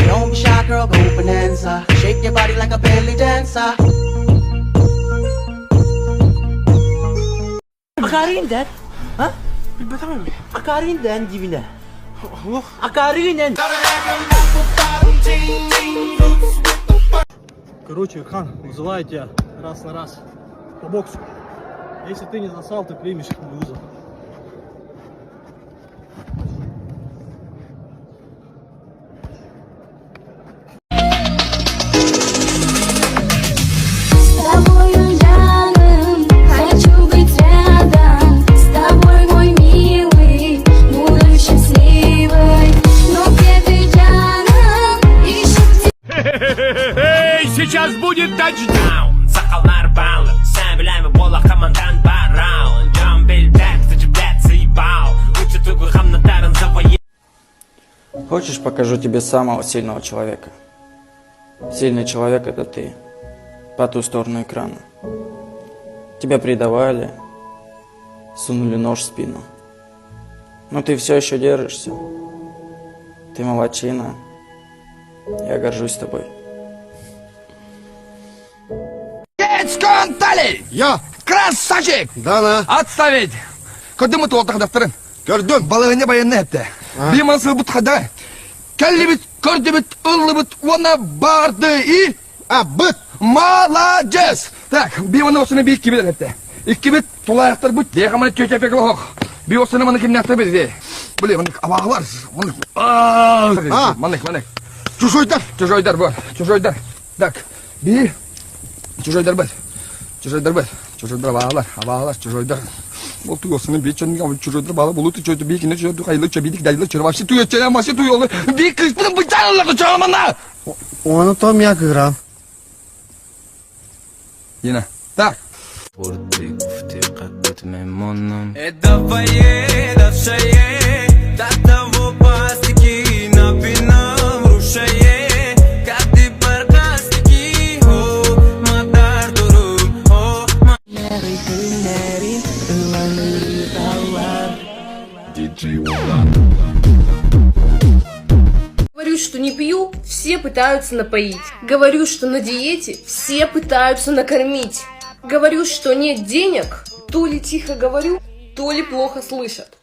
Don't be shy, girl, go bonanza. Shake your body like a belly dancer. Акаарыгын дэт. А? Билбэтэҕим эми. Акаарыгын дээн дибинэ. Акаарыгын эн. Короче, Хан, вызываю тебя раз на раз по боксу. Если ты не засал, ты примешь вызов. С тобою рядом, хочу быть рядом. С тобой, мой милый, буду счастливой. Но где ты рядом, ищу Эй, сейчас будет тачдаун! Сахалар баллы, сам билэми бола командан бараун. Дьон билбэт, сычбэт, заебал. Учат тугу хамнатарын завоевал. Хочешь, покажу тебе самого сильного человека? Сильный человек – это ты. По ту сторону экрана. Тебя предавали, сунули нож в спину. Но ты все еще держишься. Ты молодчина. Я горжусь тобой. Я! Красавчик! Да-да. Отставить! Көрдүм туолтахдахтарын. Көрдүм. Балыгыня байанна эпте. Биман бут хада. Кэллибит, көрдүбүт, ыллыбыт, уонна барды и... А, быт! Молодец! Так, биманы осыны би иккибит эпте. Иккибит тулаайахтар бут. Дехаманы тетя пеклохох. Би осыны маны кимнәхтер бит. Блин, маны абаалар. Маны... А. Маны, маны. Чужойдар! Чужойдар бар, чужойдар. Так, би чужойдар бар. Чужойдар бар. Чужойдар баалар, абаалар, чужойдар. Ол туйосыны би чон чужойдар баала болу чойду би кине чойду кайлы чөбидик дайлы чөр вообще туйо чөй вообще туйолы. Би кыспын бычалла чамана. Оны том я кыгран. Ена. Так. Говорю, что не пью, все пытаются напоить. Говорю, что на диете, все пытаются накормить. Говорю, что нет денег, то ли тихо говорю, то ли плохо слышат.